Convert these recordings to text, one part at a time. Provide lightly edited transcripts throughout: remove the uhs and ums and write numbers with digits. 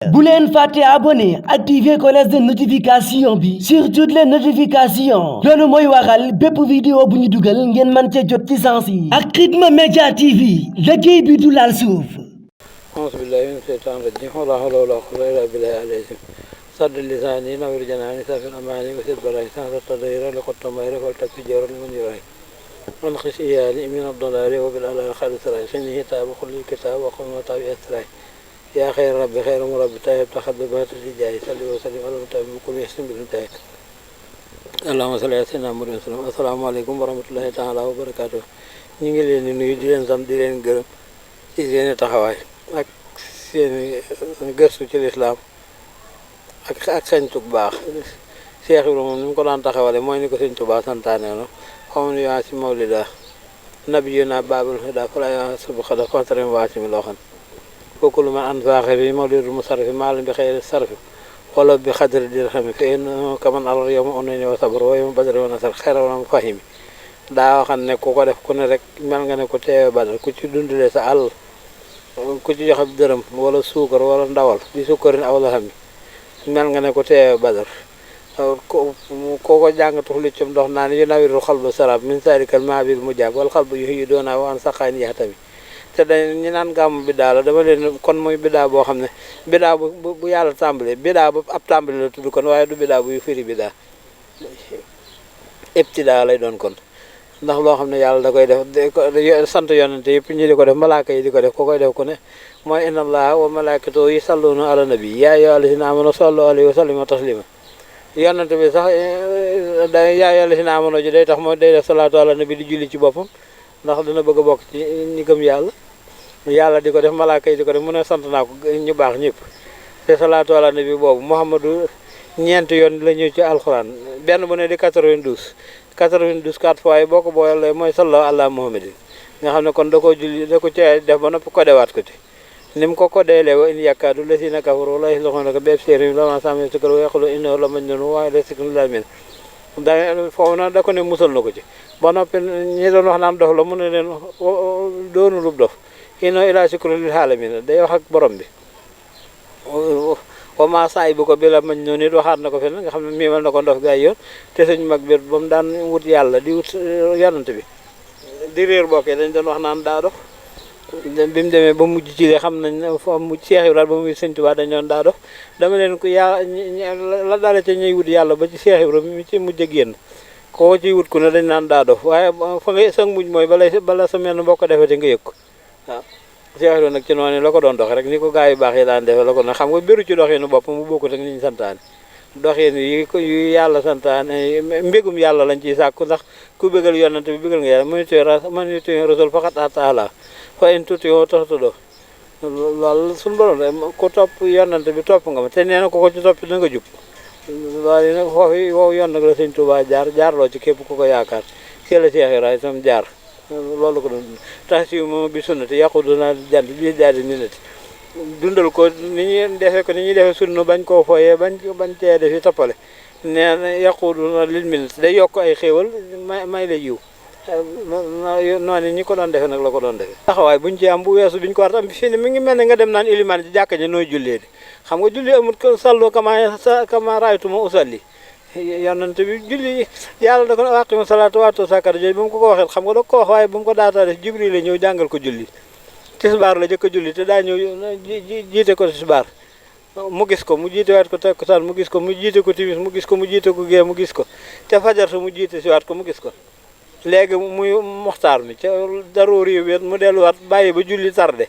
bu leen fàtte abonné activer cloche de notification bi sur toutes les notifications loolu mooy waral bépp vidéo bu ñu dugal ngeen mën ca jot ci sens yi ak Khidma Media TV liggéey bi du laal suuf. auzu billaahi mina sheytaani rajiim laa hawla wa laa quwwata illaa billaahi al-aliyyil aziim saddid lisaani nawwir janaani saffir amaani wasid baraay sansa tadayra li qotta mayra wal takfi jawran liman yuraay man xis iyaali min ad-dalaali wa bil alaali xayru saraay sini hitaabu xulli kitaab wa qul tawi astiraay yaa xayra rabbi xayra murabbi tayyib taxat bi baata di jaay salli wa sallim ala mutabi bu kul yasin bi jaay allahumma salli ala sayyidina Muhammad wa sallam. asalaamaaleykum wa rahmatullahi taala wa barakaatu. ñu ngi leen di nuyu di leen sant di leen gërëm ci seen taxawaay ak seen gëstu ci lislaam ak sañtu bu baax. Cheikh Ibrahima moom ni mu ko daan taxawale mooy ni ko Sëñ Tuubaa santaane no xaw ma yaa si mawlida nabiyuna baabul huda fala yaa subu xada kontarim waa si mi loo xam bokkul man an faaxe bi mawlidul musarrafi maalam bi xëy sarfi wala bi xadri dir xami fi kaman alor yow ma on ne wa sabar wa yow ma badari wa nasar xeral na ma fahimi daa waxam ne ku ko def ku ne rek mel nga ne ko teewe badar ku ci dundalee sa àll ku ci joxe dërëm wala suukar wala ndawal di sukkarin aw la xam mel nga ne ko teewe badar ko jàng tuxli cum ndox naan yu nawiru xalbu sarab min sarikal maabil mu jaab wala xalbu yu doona wa an saqaan yaxtami te dañ ñi naan gàmmu biddaa la dama leen kon muy biddaa boo xam ne biddaa bu yàlla tàmbalee biddaa bu ab tàmbali la tudd kon waaye du biddaa bu yu firi biddaa ibtidaa lay doon kon ndax loo xam ne yàlla da koy def sant yonente yëpp ñi di ko def malaaka yi di ko def ko koy def ku ne mooy inna allaha wa malaikatahu yusalluna ala nabi yaa ayyuha allazina amanu sallu alayhi wa sallimu taslima yonente bi sax da yaa ayyuha allazina amanu ji day tax mooy day def salaatu ala nabi di julli ci boppam ndax dana bëgg a bokk ci ñi gëm yàlla di ko def malaaka yi di ko def mu ne sant naa ko ñu baax ñëpp te salaatu ala nabi boobu Muhammadu ñeenti yoon la ñëw ci alxuraan benn bu ne di 92 4 fois yi boo ko boolee mooy sallallahu ala muhammadin nga xam ne kon da ko julli da ko cee def ba noppi kodewaat ko ci ni mu ko kodeelee wa in yakkaadu lazina kafaru la yuzliqunaka bi absarihim lamma sami'u zikra wa yaqulu innahu la majnun wa la zikrun lil foofu nag da ko ne musal na ko ci ba noppi ñi doon wax naan dof la mu ne leen doonu lub dof innahu ila zikrun lil alamin day wax ak borom bi wa ma saay bu ko bi la mañ noonu it waxaat na ko fenn nga xam ne miimal na ko ndof gaay yoon te sëñ mag bi ba mu daan wut yàlla di wut yonante bi di réer bokkee dañ doon wax naan daa dof bi mu demee ba mujj ci xam nañ ne fa mujj Cheikh Ibrahima ba muy Sëñ Tuubaa dañ doon daa dof dama leen ko yaa la daale ca ñuy wut yàlla ba ci Cheikh Ibrahima mi ci mujj a génn koo ciy wut ku ne dañ naan daa dof waaye fa nga sa mujj mooy bala sa mel ne boo ko defee te nga yëg ko waaw Cheikh Ibrahima nag ci noonu la ko doon dox rek ni ko gaa yu baax yi daan defee la ko doon xam nga béru ci doxinu bopp mu bokkut ak ni ñu santaane doxin yu yàlla santaane mbégum yàlla lañ ciy sàkku ndax ku bégal yonante bi bégal nga yàlla man yuti rasul faqat ataala fa in tuuti yoo taxatudoo loolu suñu borom ku topp yonante bi topp nga ma te nee na ko ci topp da nga jub loolu yi nag foofu wow yoon nag la Sëñ Tuubaa jaarloo ci képp ku ko yaakaar ci la Cheikh Ibrahima itam jaar loolu ko doon tax si moom bi sunnati yàqudu naa jant bi daadi ninati dundal ko ni ñuy defee ko ni ñuy defee sunna bañ koo fooyee bañ cee defi toppale nee na yàqudu na lil minati day yokk ay xéewal may la yiw noonu ñi ko doon defee nag la ko doon defee taxawaay buñ ci am bu weesu biñ ko war am fii ne mi ngi mel ne nga dem naan ilimaan ci jàkka ji nooy jullee di xam nga julli amul ko sallu kama raaytuma usalli yonante bi julli yàlla da ko ne aqimu salaata waatu zakata jooju ba mu ko waxee xam nga da ko wax waaye ba mu ko daataa def Jibril la ñëw jàngal ko julli tisbaar la jëkk a julli te daa ñëw jiite ko tisbaar mu gis ko mu jiite waat ko takkusaan mu gis ko mu jiite ko timis mu gis ko mu jiite ko gee mu gis ko te fajar su mu jiite si waat ko mu gis ko léegi muy moxtaar mi ca daroori wet mu delluwaat bàyyi ba julli tardé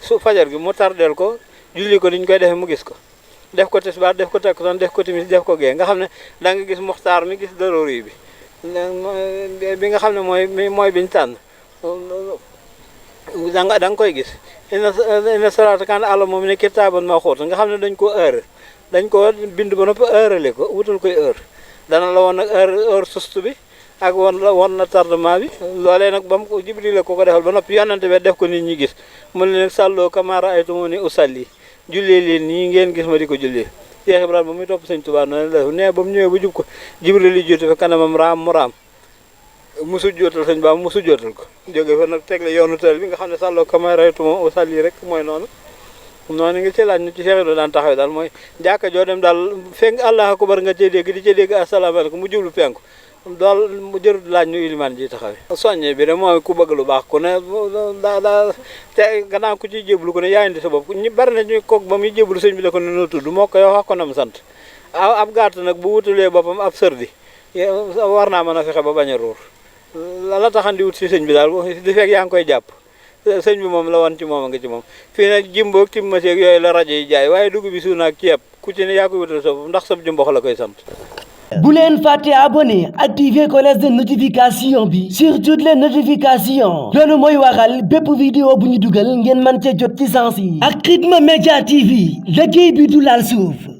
su fajar gi mu tardeel ko julli ko niñ koy defee mu gis ko def ko tisbaar def ko takkusaan def ko timis def ko gee nga xam ne da nga gis moxtaar mi gis daroori bi nga xam ne mooy biñu tànn da nga koy gis inna salaata kaana alal mu'miniina kitaaban mawquuta nga xam ne dañ ko bind ba noppi heurele ko wutal koy heure dana la woon nag heure sustu bi ak woon na tardement bi loolee nag ba mu ko Jibril la ko defal ba noppi yonante bi def ko nit ñi gis mu ne nag sàlloo kamaa ra'aytumuunii usalli jullee leen nii ngeen gis ma di ko jullee Cheikh Ibrahima ba muy topp Sëñ Tuubaa noonu la def ne ba mu ñëwee ba jub ko Jibril li jiitu fa kanamam raam mu raam musu jootal sëñ Ba musu jootal ko jóge fa nag tegle yoonu tël bi nga xam ne sàlloo kamaa ra'aytumuunii usalli rek mooy noonu noonu nga ci laaj ñu ci Cheikh Ibrahima daan taxawee daal mooy jàkka joo dem daal fekk Allahu akbar nga cee dégg di ca dégg asalaamaaleykum mu jublu penku daal mu jërut laaj ñu ilimaan ji taxawee soññe bi de mooy ku bëgg lu baax ku ne daa te gannaaw ku ciy jéblu ku ne yaa indi sa bopp ñu bari na ñu koog ba muy jéblu sëñ bi da ko ne noo tudd moo ko yow wax ko nam sant ab gàtt nag bu wutalee boppam ab sërdi war naa mën a fexe ba bañ a ruur la taxan di wut si sëñ bi daal di fekk yaa ngi koy jàpp sëñ bi moom la wan ci moom a nga ci moom fii nag jimboog timmaseeg yooyu la rajo yi jaay waaye dugub bi suuna ak ceeb ku ci ne yaa koy wutal sa bopp ndax sa jumbox la koy sant. bu leen fàtte abonné activer cloche de notification bi sur toutes les notifications loolu mooy waral bépp vidéo bu ñu dugal ngeen mën cee jot ci sens yi ak Khidma Media TV liggéey bi du laal suuf.